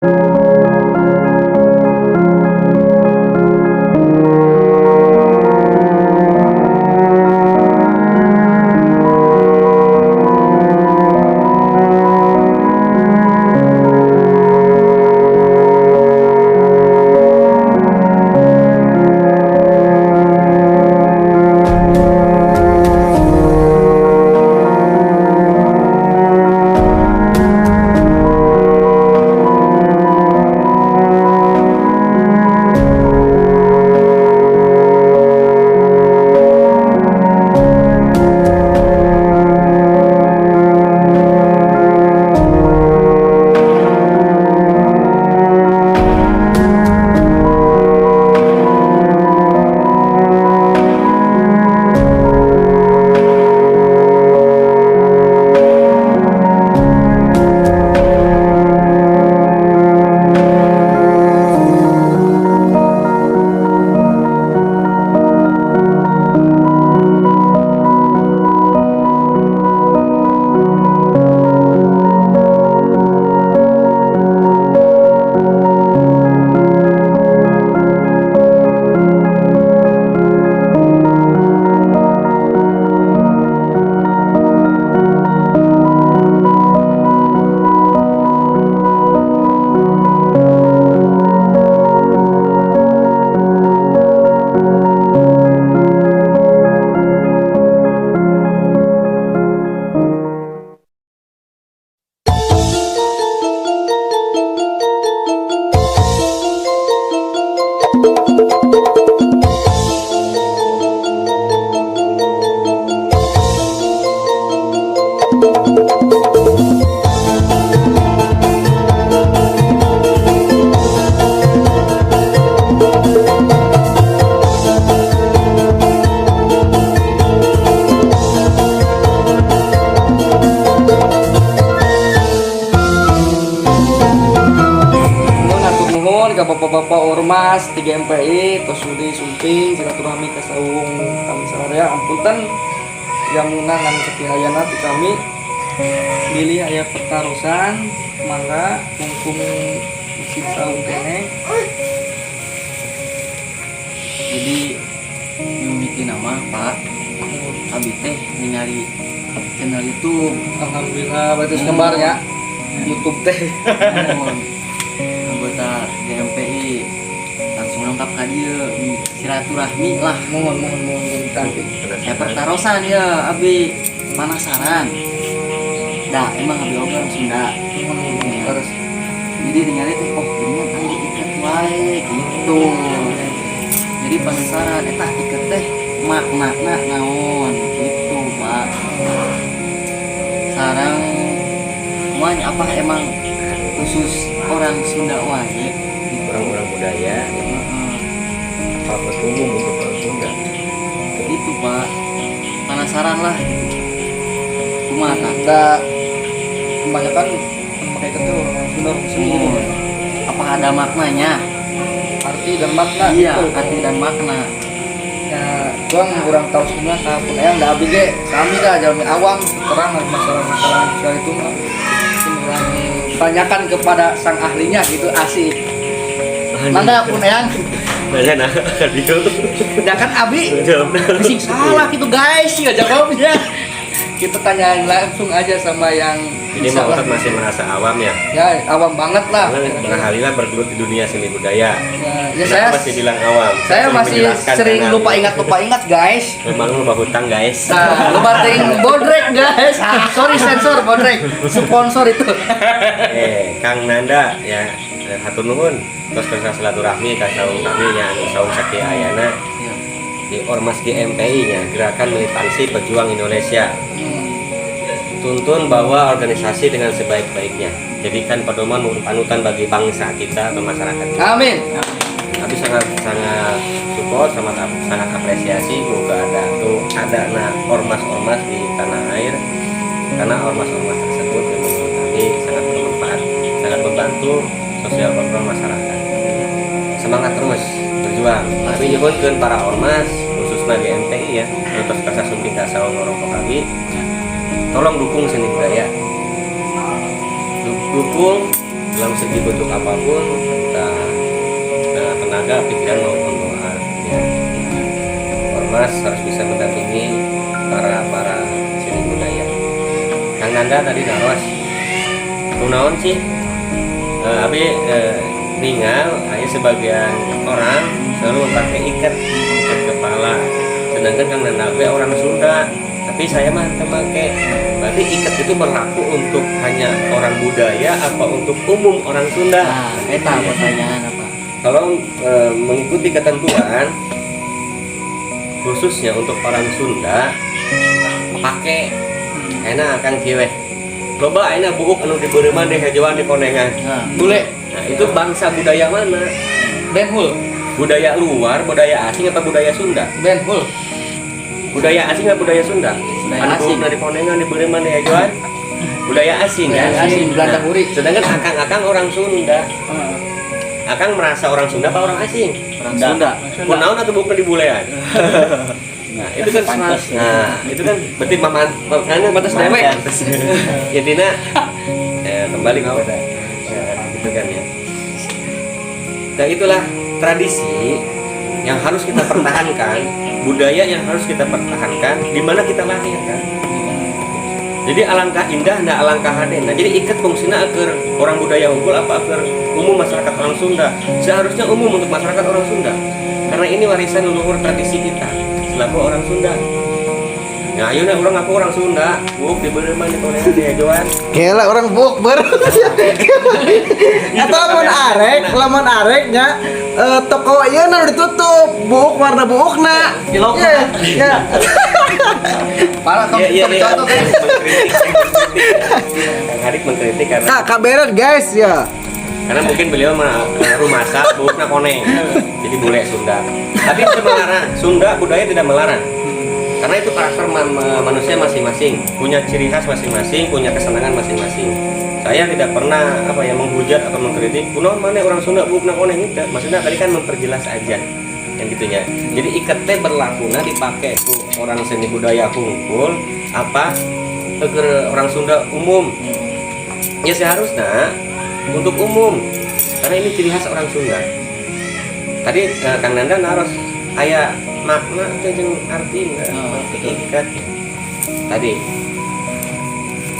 Nuhun, hatur nuhun ka bapak-bapak ormas 3MPI tos sudi sumping silaturahmi ka saung kami sararea. Ampunten jamuna ngan sakihayana ti kami, bilih aya pertarosan, mangga, mumpung masih saung keneh. Jadi mimitina mah, Pak, abi teh ningali channel YouTube. Alhamdulillah, berarti nyebar ya YouTube teh. Muhun, anggota GMPI langsung lengkap ka dieu, silaturahmi lah. Mohon, mohon, mohon tadi. Ya, pertarosan ya, abi penasaran da emang abi oge orang Sunda. Mohon, mohon, terus. Jadi ningali teh, oh, ini kan anu iket wae gitu, jadi penasaran eta iket teh maknana naon gitu, Pak. Sareng semuanya, apa emang khusus orang Sunda wae gitu? Orang-orang budaya. Heeh. Apa umum untuk orang Sunda? Itu, Pak, penasaran lah gitu, kumaha tah? Da kebanyakan pakai itu orang Sunda, orang seni gitu. Oh, apa ada maknanya? Arti dan makna Iya. gitu. Arti dan makna. Ya tuang kurang tahu semua pun yang da abi ge sami dah, jalmi awam terang masalah-masalah soal itu mah mungkin orang tanyakan kepada sang ahlinya gitu. Asik. Mangga, pun eyang. Banyak nah dia. Ya kan abi Jawab. sih salah gitu, guys, nggak jawabnya. Kita tanyain langsung aja sama yang Ini bisa mah lah. Ustadz masih merasa awam ya? Ya, awam banget lah. Karena alhamdulillah bergelut di dunia seni budaya. Ya, ya. Kenapa Saya masih bilang awam? Saya sering masih menjelaskan sering karena lupa ingat, lupa ingat, guys. Memang lupa hutang, guys. Nah, lupa ting bodrek, guys. Sorry, sensor bodrek, sponsor itu. Eh, Kang Nanda ya, hatur nuhun terus kersa silaturahmi ka saung kami nya, anu saung Sakti Ayana di Ormas GMPI nya, Gerakan Militansi Pejuang Indonesia. Tuntun bahwa organisasi dengan sebaik-baiknya, jadikan pedoman panutan bagi bangsa kita atau masyarakat kita. Amin. Tapi sangat sangat support, sangat sangat apresiasi juga ada tuh ada nah ormas-ormas di tanah air, karena ormas-ormas tersebut yang menurut kami sangat bermanfaat, sangat membantu sosial kontrol masyarakat. Semangat terus berjuang. Tapi nyuhunkeun para ormas, khususnya GMPI ya, terus kersa sumping ka saung rongko kami, tolong dukung seni budaya, dukung. Dalam segi bentuk apapun, entah tenaga, pikiran maupun doa. Ya. Ormas harus bisa mendampingi para para seni budaya. Kang Nanda tadi naros, kunaon sih? Abi ningal hanya sebagian orang selalu memakai ikat ikat kepala. Sedangkan Kang Nanda ge orang Sunda, tapi saya mah teu make. Berarti ikat itu berlaku untuk hanya orang budaya apa untuk umum orang Sunda? Nah, eta pertanyaan apa? Kalau mengikuti ketentuan khususnya untuk orang Sunda pakai enak akan kieu. Loba ayeuna buuk anu dibeureuman, dihejoan, dikonengan. Nah, Bule. Nah, itu bangsa budaya mana? Benhul. Budaya luar, budaya asing, apa budaya Sunda? Benhul. Budaya asing apa budaya Sunda? Budaya Anu asing. buukna dikonengan, dibeureuman, dihejoan, budaya asing kan? Budaya asing, Belanda Nah, buri. Sedangkan akang-akang orang Sunda. Akang merasa orang Sunda apa orang asing? Orang Sunda. Kunaon atau bukan di bulean? Nah, itu kan Pantes, ya. Nah, itu kan berarti maman karena Pantes dewek. Intinya kembali kepada ya, gitu kan ya. Nah, itulah tradisi yang harus kita pertahankan, budaya yang harus kita pertahankan di mana kita lahir kan. Jadi alangkah indah, nah alangkah hadena. Jadi ikat fungsinya agar orang budaya unggul apa agar umum masyarakat orang Sunda? Seharusnya umum untuk masyarakat orang Sunda. Karena ini warisan leluhur tradisi kita selaku orang Sunda. Nah, ayo nah orang aku orang Sunda, buuk dibeureman, di dihejoan. Kela orang bukber. Atau lamun arek nya toko ieu na ditutup, buuk warna buukna. Pilok. Iya, ya. Parah kamu Iya. contoh kan. Mengkritik, mengkritik. Kang Hadik mengkritik karena Kak, kabaret guys ya. Karena mungkin beliau mah rumasa buukna koneng. Jadi bule Sunda. Tapi tidak melarang. Sunda budaya tidak melarang. Karena itu karakter manusia masing-masing, punya ciri khas masing-masing, punya kesenangan masing-masing. Saya tidak pernah apa ya menghujat atau mengkritik, kunaon mana orang Sunda buukna koneng, tidak. Maksudnya tadi kan memperjelas aja yang gitunya. Jadi ikat teh berlakunya dipakai ku orang seni budaya kumpul apa ke orang Sunda umum. Ya seharusnya untuk umum karena ini ciri khas orang Sunda. Tadi Kang Nanda naros aya makna teh jeung artina Oh, arti ikat. Tadi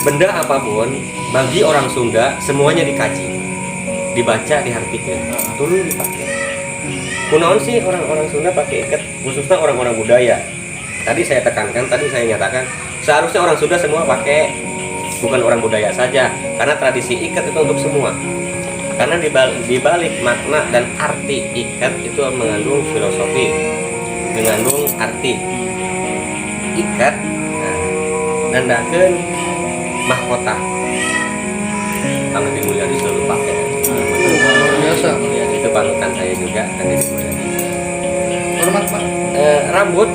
benda apapun bagi orang Sunda semuanya dikaji, dibaca, dihartikan, tuluy dipakai. Kunaon sih orang-orang Sunda pakai ikat, khususnya orang-orang budaya? Tadi saya tekankan, tadi saya nyatakan seharusnya orang Sunda semua pakai, bukan orang budaya saja, karena tradisi ikat itu untuk semua. Karena di balik makna dan arti ikat itu mengandung filosofi, mengandung arti. Ikat, nah, nandakeun mahkota. Kang Deddy Mulyadi selalu pakai. Luar biasa. Itu panutan saya juga, Kang Deddy Mulyadi. Hormat, Pak. Rambut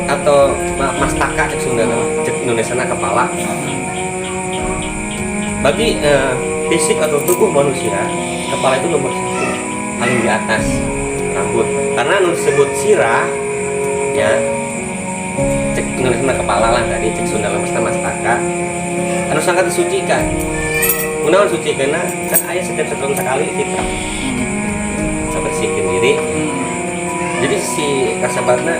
atau mastaka cek Sunda, cek Indonesia na kepala. Bagi fisik atau tubuh manusia, kepala itu nomor satu, paling di atas rambut. Karena nu disebut sirah, ya cek Indonesia na kepala lah tadi, cek Sunda lah mastaka. Anu sangat disucikan. Kunaon suci? Karena kan aya setiap setahun sekali fitrah. Bersihkan diri. Jadi si kasabatna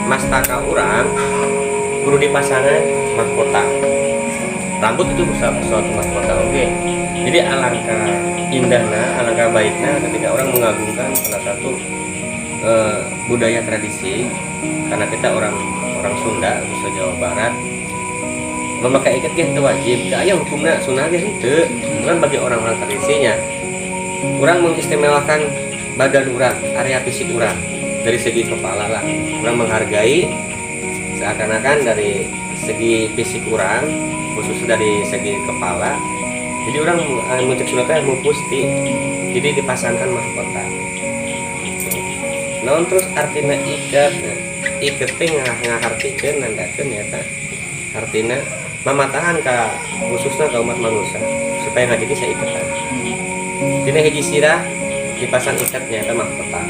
mastaka urang kudu dipasangan mahkota. Rambut itu bisa suatu mahkota, oke. Jadi alangkah indahnya, alangkah baiknya ketika orang mengagungkan salah satu budaya tradisi, karena kita orang orang Sunda khususnya Jawa Barat memakai ikat ge teu wajib, teu aya hukumna sunah ge henteu. Cuman bagi orang-orang tradisinya, orang mengistimewakan badan orang, area fisik orang dari segi kepala lah. Orang menghargai seakan-akan dari segi fisik orang, khususnya dari segi kepala. Jadi orang muncul sunatnya mau pusti, jadi dipasangkan mahkota. Gitu. Naon terus artinya ikat? Nah, ikat teh ngahartikeun nandakeun nyata artinya mamatahan ka khususnya ka umat manusia supaya ngajadi saiketan. Dina hiji sirah dipasang ikat nyata mahkota.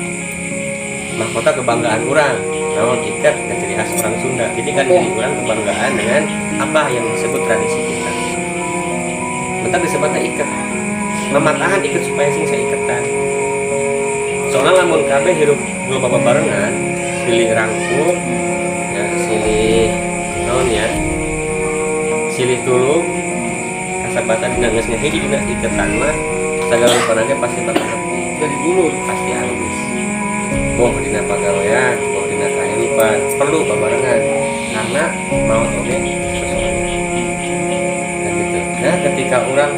Mahkota kebanggaan orang. Naon ikat dan ciri khas orang Sunda. Jadi kan jadi orang kebanggaan dengan apa yang disebut tradisi kita. Bentar disebutnya ikat. Mamatahan iket supaya sing saiketan. Soalnya lamun kabeh hirup dua bapak barengan, silih rangkul ya, silih naon ya, silih tulung, kasabatan dina geus ngahiji dina iketan mah sagala rupana ge pasti bakal nepi. Dari dulu. Pasti alus. Boh dina pagawean, boh dina kehidupan, perlu babarengan karena mau oge sesuai dan gitu. Nah, ketika orang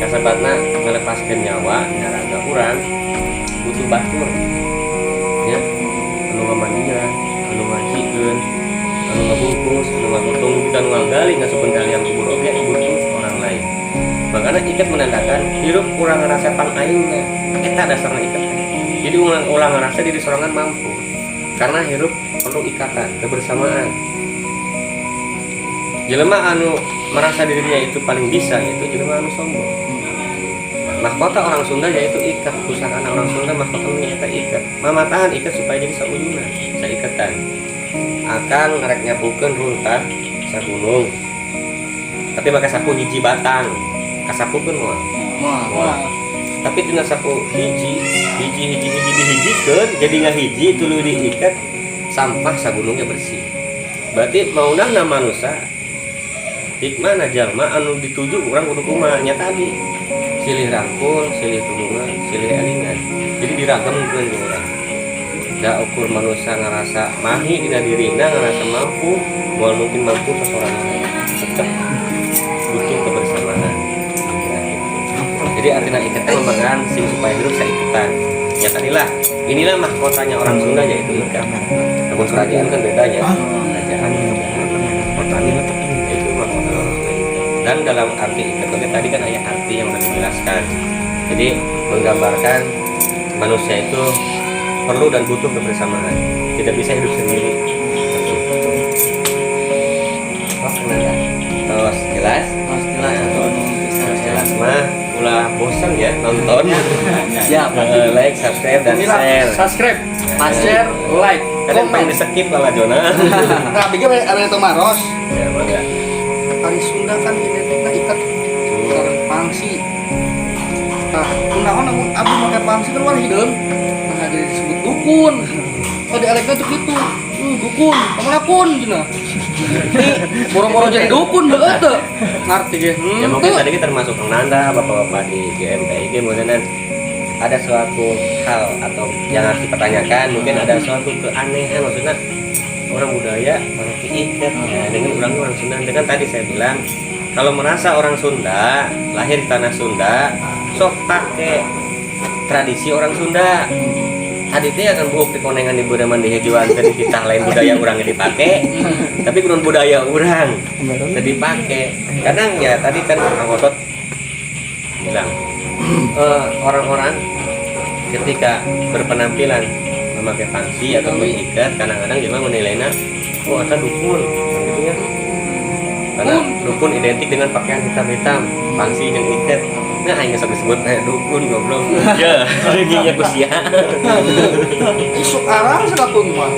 kasabatna melepaskan nyawa dina raga urang butuh batur ya, anu ngamandian, anu ngajikeun, anu ngabungkus, anu ngagotong, dugi nu ngagali ngasupkeun ka liang kubur oge butuh orang lain. Makanya iket menandakan hirup kurang ngerasa pang aingna. Eta dasarna iket teh. Jadi ulang ulang ngerasa diri sorangan mampu karena hirup perlu ikatan kebersamaan. Jelema anu merasa dirinya itu paling bisa yaitu jelema anu sombong. Mahkota orang Sunda yaitu ikat, pusaka orang Sunda mahkotanya eta ikat. Mamatahan ikat supaya jadi sauyunan, saiketan. Akang rek nyapukeun runtah sagunung, tapi make sapu hiji batang, kasapukeun moal? Moal. Moal. Tapi tina sapu hiji hiji hiji hiji dihijikeun jadi ngahiji, tuluy diikat, sampah sagunungnya bersih. Berarti maunahna manusia, hikmahna jalma anu dituju urang kudu kumaha nya? Tadi silih rangkul, silih tulungan, silih elingan. Jadi diragamkeun ku urang da ukur manusia ngerasa mahi dina dirina, ngerasa mampu, moal mungkin mampu seseorang, tetap butuh kebersamaan. Nah, gitu. Jadi artinya ikatan memegang sing supaya hidup saiketan ya. Tadilah, inilah mahkotanya orang Sunda yaitu ikat. Namun kerajaan kan bedanya, kerajaan mahkota itu mahkota orang Sunda ikat. Dan dalam arti ikat oke, tadi kan ayat arti yang sudah dijelaskan, jadi menggambarkan manusia itu perlu dan butuh kebersamaan, tidak bisa hidup sendiri. Oh, kenapa? Terus jelas? Harus jelas atau bisa. Terus jelas mah ulah bosan ya nonton. Siap. Like, subscribe, dan Inilah, share. Subscribe, Pasti. share, like, Kadang komen. pengen di skip lah Jona. Nah, bikin ada Tomaros. Ya, mangga. Tari Sunda kan identikna ikat sareng pangsi. Nah, kunaon namun abdi make pangsi kan warna hideung. Nah, jadi disebut dukun. Oh, di eleknya tuh gitu. Dukun, kamu kun cenah. Boro-boro jadi dukun heueuh teu. Ngarti ge. Ya mungkin tadi kita termasuk Kang Nanda, bapak-bapak di GMPIG, mungkin ada suatu hal atau yang harus dipertanyakan, mungkin ada suatu keanehan, maksudnya orang budaya pakai ikat ya, dengan orang orang Sunda. Dengan tadi saya bilang, kalau merasa orang Sunda, lahir di tanah Sunda, sok pakai tradisi orang Sunda. Tadi teh akan buuk di konengan di budaya mandi hejuan tadi kita lain budaya orang yang dipakai, tapi kurang budaya orang jadi dipakai. Kadang ya tadi kan Kang Otot bilang orang-orang ketika berpenampilan memakai pangsi atau mengikat, kadang-kadang juga menilainya, oh atau dukun kan gitu ya, karena dukun identik dengan pakaian hitam-hitam, pangsi jeung ikat. Nah, aing geus disebut kayak dukun goblok ya, giginya ku sia. Isuk arang sakapun mah.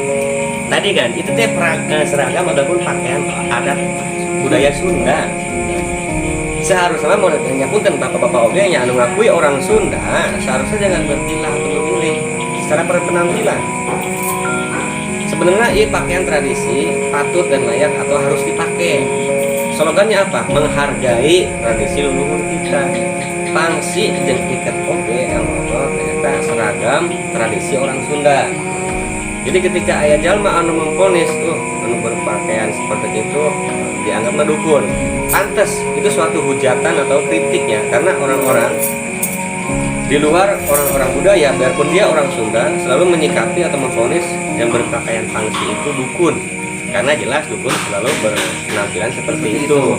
Tadi kan itu teh seragam ataupun pakaian adat budaya Sunda. Seharusnya mau punten bapak-bapak oge yang anu ngakui orang Sunda, seharusnya jangan berpilah atau memilih secara berpenampilan. Sebenarnya ini pakaian tradisi patut dan layak atau harus dipakai. Slogannya apa? Menghargai tradisi leluhur kita. Pangsi jeung iket oge yang ternyata seragam tradisi orang Sunda. Jadi ketika aya jalma anu memvonis tuh anu berpakaian seperti itu dianggap dukun, pantas itu suatu hujatan atau kritiknya, karena orang-orang di luar orang-orang budaya, biarpun dia orang Sunda, selalu menyikapi atau memvonis yang berpakaian pangsi itu dukun, karena jelas dukun selalu berpenampilan seperti itu.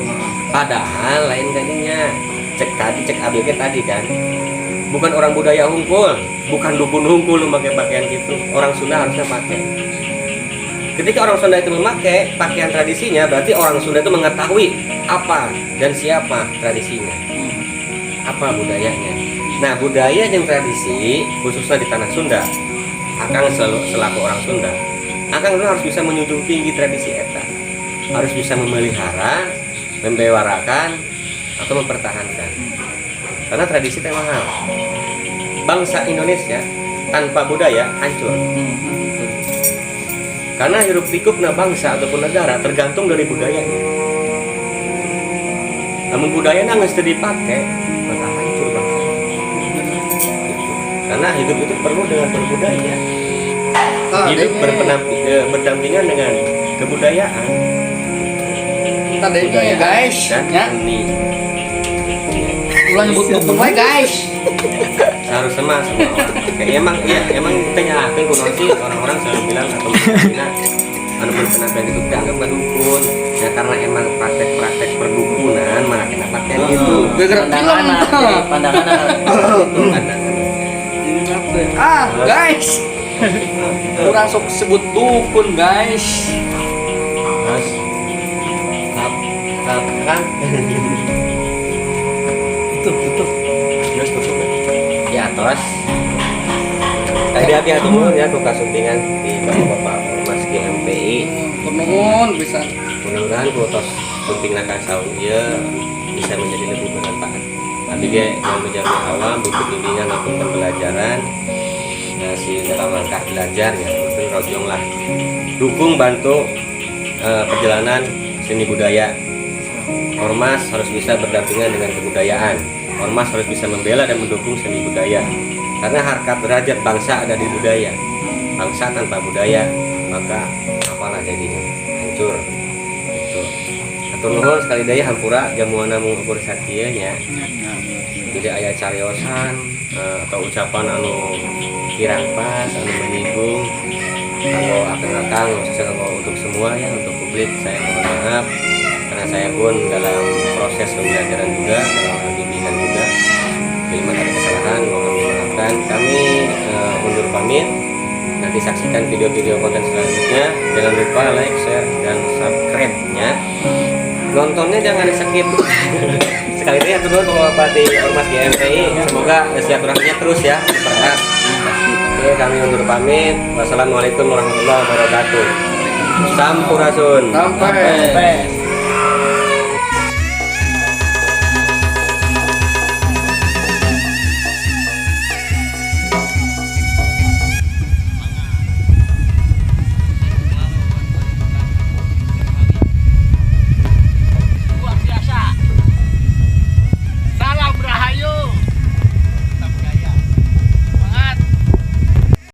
Padahal lain kalinya cek tadi, cek ABG tadi kan bukan orang budaya hungkul, bukan dukun hungkul memakai pakaian gitu. Orang Sunda harusnya pakai. Ketika orang Sunda itu memakai pakaian tradisinya, berarti orang Sunda itu mengetahui apa dan siapa tradisinya, apa budayanya. Nah, budaya yang tradisi khususnya di tanah Sunda, akang selalu selaku orang Sunda, akang itu harus bisa menjunjung tinggi tradisi eta, harus bisa memelihara, membewarakan, atau mempertahankan. Karena tradisi teh mahal. Bangsa Indonesia tanpa budaya hancur. Karena hiruk pikukna bangsa ataupun negara tergantung dari budayanya. Namun budayanya nggak teu dipake, maka hancur bangsa. Gitu. Karena hidup itu perlu dengan berbudaya. Hidup berdampingan dengan kebudayaan. Tadanya Kebudayaan guys, dan ya. Seni. Ulah nyebut dukun wae, guys. Seharusnya mah semua orang. Kayak emang iya, emang kita nyalahkeun kunaon sih orang-orang selalu bilang atau menghina anu berpenampilan itu dianggap dukun. Ya karena emang praktek-praktek perdukunan mana kena pakaian itu. Gara-gara film. Pandangan, jadi pandangan gitu. Pandangan. Ah, guys. Kurang sok sebut dukun, guys. Mas. Kap, kap, kan. Tutup, tutup. Terus tutup ya. Ya, tos. Tadi abi hatur nuhun ya ku kasumpingan di Bapak-bapak Ormas GMPI. Nuhun bisa. Mudah-mudahan ku tos sumpingna ka saung ieu bisa menjadi lebih bermanfaat. Abi ge yang menjadi awam butuh bimbingan maupun pembelajaran. Nah, si dalam langkah belajar ya, mungkin rojong lah. Dukung bantu perjalanan seni budaya. Ormas harus bisa berdampingan dengan kebudayaan. Ormas harus bisa membela dan mendukung seni budaya. Karena harkat derajat bangsa ada di budaya. Bangsa tanpa budaya, maka apalah jadinya? Hancur. Gitu. Hatur nuhun sekali deui, hampura jamuanna mung ukur sakieu nya. Tidak aya cariosan atau ucapan anu kirang pas, anu menyinggung kanggo akang-akang, khususnya kanggo untuk semua ya, untuk publik saya mohon maaf karena saya pun dalam proses pembelajaran juga, dalam bimbingan juga. Bila ada kesalahan mohon dimaafkan. Kami undur pamit. Nanti saksikan video-video konten selanjutnya. Jangan lupa like, share, dan subscribe nya. Nontonnya jangan di skip. Sekali lagi hatur nuhun Bapak di Ormas GMPI. Semoga silaturahminya terus ya dipererat. Oke, kami undur pamit. Wassalamualaikum warahmatullahi wabarakatuh. Sampurasun. Sampai. Sampai.